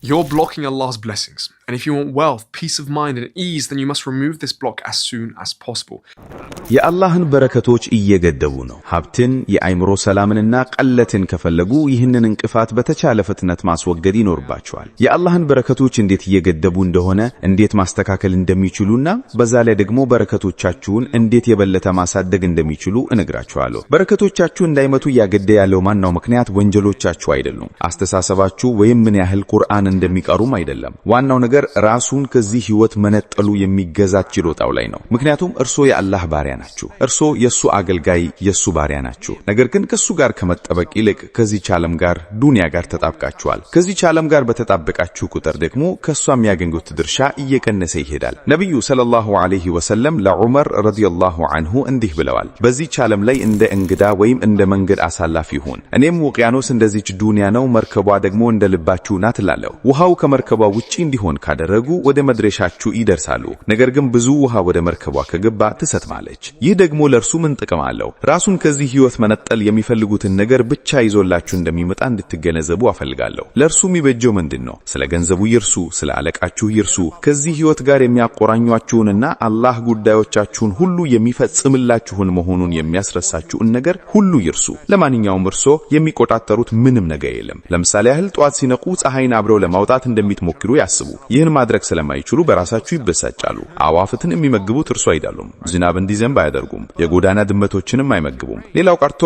You're blocking Allah's blessings. And if you want wealth, peace of mind, and ease, then you must remove this block as soon as possible. የአላህን በረከቶች እየገደቡ ነው። ሀብትን፣ የአይምሮ ሰላምንና ቀለትን ከፈለጉ ይህንን እንቅፋት በተቻለ ፍጥነት ማስወገድ ይኖርባቸዋል። የአላህን በረከቶች እንዴት እየገደቡ እንደሆነ፣ እንዴት ማስተካከል እንደሚችሉና በዛ ላይ ደግሞ በረከቶቻችሁን እንዴት የበለጠ ማሳደግ እንደሚችሉ እነግራችኋለሁ። በረከቶቻችሁ እንዳይመቱ እያገደ ያለው ዋናው ምክንያት ወንጀሎቻችሁ አይደሉም፣ አስተሳሰባችሁ ወይም ምን ያህል ቁርአን እንደሚቀሩም አይደለም። ዋናው ነገር ራሱን ከዚህ ህይወት መነጠሉ የሚገዛት ችሎታው ላይ ነው። ምክንያቱም እርሶ የአላህ ባሪያ ናችሁ። እርሶ የሱ አገልጋይ፣ የሱ ባሪያ ናችሁ። ነገር ግን ከሱ ጋር ከመጠበቅ ይልቅ ከዚህች ዓለም ጋር፣ ዱንያ ጋር ተጣብቃችኋል። ከዚህች ዓለም ጋር በተጣበቃችሁ ቁጥር ደግሞ ከሷ የሚያገኙት ድርሻ እየቀነሰ ይሄዳል። ነቢዩ ሰለላሁ ዐለይሂ ወሰለም ለዑመር ረዲየላሁ ዐንሁ እንዲህ ብለዋል። በዚህች ዓለም ላይ እንደ እንግዳ ወይም እንደ መንገድ አሳላፊ ሁን። እኔም ውቅያኖስ እንደዚች ዱንያ ነው፣ መርከቧ ደግሞ እንደ ልባችሁ ናት እላለሁ። ውሃው ከመርከቧ ውጪ እንዲሆን ካደረጉ ወደ መድረሻችሁ ይደርሳሉ። ነገር ግን ብዙ ውሃ ወደ መርከቧ ከገባ ትሰጥማለች። ይህ ደግሞ ለእርሱ ምን ጥቅም አለው? ራሱን ከዚህ ህይወት መነጠል የሚፈልጉትን ነገር ብቻ ይዞላችሁ እንደሚመጣ እንድትገነዘቡ እፈልጋለሁ። ለእርሱ የሚበጀው ምንድን ነው? ስለ ገንዘቡ ይርሱ፣ ስለ አለቃችሁ ይርሱ። ከዚህ ህይወት ጋር የሚያቆራኟችሁንና አላህ ጉዳዮቻችሁን ሁሉ የሚፈጽምላችሁን መሆኑን የሚያስረሳችሁን ነገር ሁሉ ይርሱ። ለማንኛውም እርሶ የሚቆጣጠሩት ምንም ነገር የለም። ለምሳሌ ያህል ጠዋት ሲነቁ ፀሐይን አብረው ለማውጣት እንደሚትሞክሩ ያስቡ። ይህን ማድረግ ስለማይችሉ በራሳችሁ ይበሳጫሉ። አዕዋፋትን የሚመግቡት እርሶ አይደሉም። ዝናብ እንዲዘንብ አያደርጉም። የጎዳና ድመቶችንም አይመግቡም። ሌላው ቀርቶ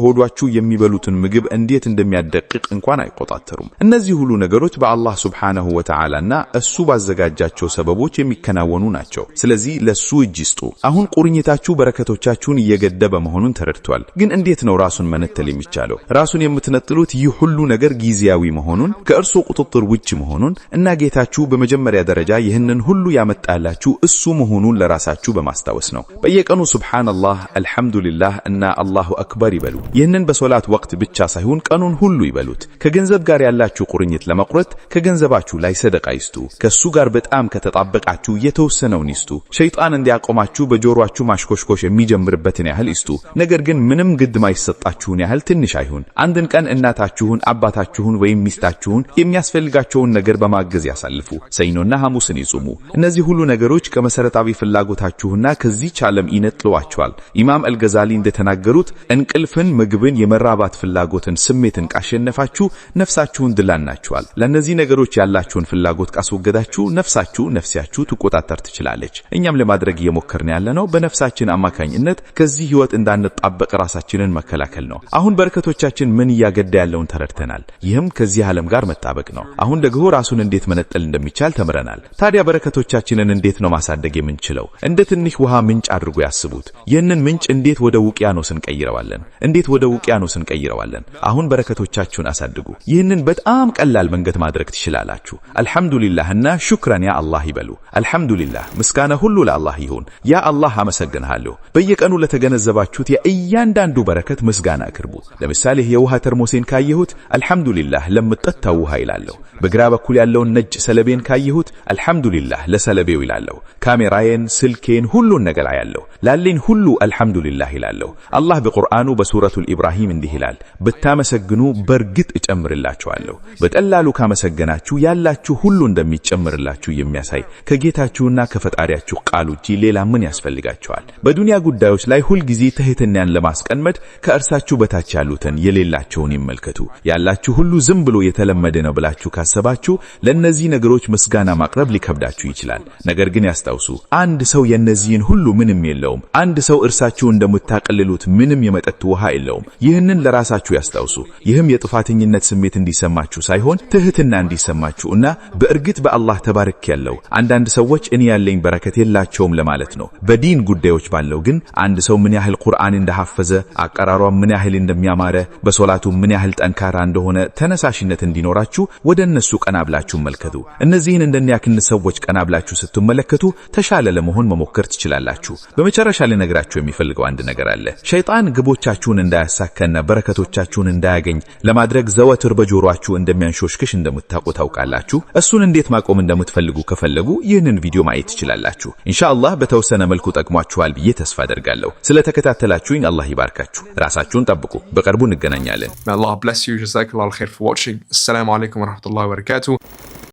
ሆዷችሁ የሚበሉትን ምግብ እንዴት እንደሚያደቅቅ እንኳን አይቆጣጠሩም። እነዚህ ሁሉ ነገሮች በአላህ ሱብሓነሁ ወተዓላና እሱ ባዘጋጃቸው ሰበቦች የሚከናወኑ ናቸው። ስለዚህ ለሱ እጅ ይስጡ። አሁን ቁርኝታችሁ በረከቶቻችሁን እየገደበ መሆኑን ተረድቷል። ግን እንዴት ነው ራሱን መነጠል የሚቻለው? ራሱን የምትነጥሉት ይህ ሁሉ ነገር ጊዜያዊ መሆኑን፣ ከእርሱ ቁጥጥር ውጭ መሆኑን እና ጌታችሁ በመጀመሪያ ደረጃ ይህንን ሁሉ ያመጣላችሁ እሱ መሆኑን ለራሳችሁ በማስታወስ ነው። በየቀኑ ሱብሓነላህ፣ አልሐምዱሊላህ እና አላሁ አክበር ይበሉ። ይህንን በሶላት ወቅት ብቻ ሳይሆን ቀኑን ሁሉ ይበሉት። ከገንዘብ ጋር ያላችሁ ቁርኝት ለመቁረጥ ከገንዘባችሁ ላይ ሰደቃ ይስጡ። ከሱ ጋር በጣም ከተጣበቃችሁ የተወሰነውን ይስጡ። ሸይጣን እንዲያቆማችሁ በጆሮአችሁ ማሽኮሽኮሽ የሚጀምርበትን ያህል ይስጡ። ነገር ግን ምንም ግድ ማይሰጣችሁን ያህል ትንሽ አይሁን። አንድን ቀን እናታችሁን፣ አባታችሁን ወይም ሚስታችሁን የሚያስፈልጋቸውን ነገር በማገዝ ያሳልፉ። ሰኞና ሐሙስን ይጹሙ። እነዚህ ሁሉ ነገሮች ከመሰረታዊ ፍላጎታችሁና ከዚህች ዓለም ይነጥሏቸዋል። ኢማም አልገዛሊ እንደተናገሩት እንቅልፍን፣ ምግብን፣ የመራባት ፍላጎትን፣ ስሜትን ካሸነፋችሁ ነፍሳችሁን ድል አድርጋችኋል። ለእነዚህ ነገሮች ያላችሁን ፍላጎት ካስወገዳችሁ ነፍሳችሁ ነፍሲያችሁ ትቆጣጠር ትችላለች። እኛም ለማድረግ እየሞከርን ያለነው በነፍሳችን አማካኝነት ከዚህ ህይወት እንዳንጣበቅ ራሳችንን መከላከል ነው። አሁን በረከቶቻችን ምን እያገዳ ያለውን ተረድተናል። ይህም ከዚህ ዓለም ጋር መጣበቅ ነው። አሁን ደግሞ ራሱን እንዴት መነጠል እንደሚቻል ተምረናል። ታዲያ በረከቶቻችንን እንዴት ነው ማሳደግ የምንችለው? እንደ ትንሽ ውሃ ምንጭ አድርጎ ያስቡት። ይህንን ምንጭ እንዴት ወደ ውቅያኖስ እንቀይረዋለን? እንዴት ወደ ውቅያኖስ እንቀይረዋለን? አሁን በረከቶቻችሁን አሳድጉ። ይህንን በጣም ቀላል መንገድ ማድረግ ትችላላችሁ። አልሐምዱሊላህ እና ሹክራን ያ አላህ ይበሉ። አልሐምዱሊላህ፣ ምስጋና ሁሉ ለአላህ ይሁን። ያ አላህ አመሰግንሃለሁ። በየቀኑ ለተገነዘባችሁት የእያንዳንዱ በረከት ምስጋና አቅርቡ። ለምሳሌ የውሃ ተርሞሴን ካየሁት አልሐምዱሊላህ ለምጠጣው ውሃ ይላለሁ። በግራ በኩል ያለውን ነጭ ሰለቤን ካየሁት አልሐምዱሊላህ ለሰለቤው ይላለሁ። ካሜራዬን፣ ስልኬን፣ ሁሉን ነገር አያለሁ። ላለኝ ሁሉ አልሐምዱሊላህ ይላለሁ። አላህ በቁርአኑ በሱረቱል ኢብራሂም እንዲህ ይላል፣ ብታመሰግኑ በእርግጥ እጨምርላችኋለሁ። በቀላሉ ካመሰገናችሁ ያላችሁ ሁሉ እንደሚጨምርላችሁ የሚያሳይ ከጌታችሁና ከፈጣሪያችሁ ቃል ውጪ ሌላ ምን ያስፈልጋችኋል? በዱንያ ጉዳዮች ላይ ሁልጊዜ ትህትናን ለማስቀመጥ ከእርሳችሁ በታች ያሉትን የሌላቸውን ይመልከቱ። ያላችሁ ሁሉ ዝም ብሎ የተለመደ ነው ብላችሁ ካሰባችሁ ለእነዚህ ነገሮች ምስጋና ማቅረብ ሊከብዳችሁ ይችላል። ነገር ግን ያስታውሱ፣ አንድ ሰው የእነዚህን ሁሉ ምንም የለውም። አንድ ሰው እርሳችሁ እንደምታቀልሉት ምንም የመጠጥ ውሃ የለውም። ይህንን ለራሳችሁ ያስታውሱ። ይህም የጥፋተኝነት ስሜት እንዲሰማችሁ ሳይሆን ትህትና እንዲሰማችሁ እና በእርግጥ በአላህ ተባርኬያለሁ፣ አንዳንድ ሰዎች እኔ ያለኝ በረከት የላቸውም ለማለት ነው። በዲን ጉዳዮች ባለው ግን አንድ ሰው ምን ያህል ቁርአን እንደሐፈዘ፣ አቀራሯ ምን ያህል እንደሚያማረ፣ በሶላቱ ምን ያህል ጠንካራ እንደሆነ ተነሳሽነት እንዲኖራችሁ ወደ እነሱ ቀና ብላችሁ መልከቱ። እነዚህን እንደኒያክን ሰዎች ቀና ብላችሁ ስትመለከቱ ተሻለ ለመሆን መሞከር ትችላላችሁ። በመጨረሻ ልነግራችሁ የሚፈልገው አንድ ነገር አለ። ሸይጣን ግቦቻችሁን እንዳያሳካና በረከቶቻችሁን እንዳያገኝ ለማድረግ ዘወትር በጆሮአችሁ እንደሚያንሾሽክሽ እንደምታውቁ ታውቃላችሁ። እሱን እንዴት ማቆም እንደምትፈልጉ ከፈለጉ ይህንን ቪዲዮ ማየት ትችላላችሁ። ኢንሻአላህ በተወሰነ መልኩ ጠቅሟችኋል ብዬ ተስፋ አደርጋለሁ። ስለተከታተላችሁኝ አላህ ይባርካችሁ። ራሳችሁን ጠብቁ። በቅርቡ እንገናኛለን። May Allah bless you. جزاك الله الخير for watching. السلام عليكم ورحمة الله وبركاته.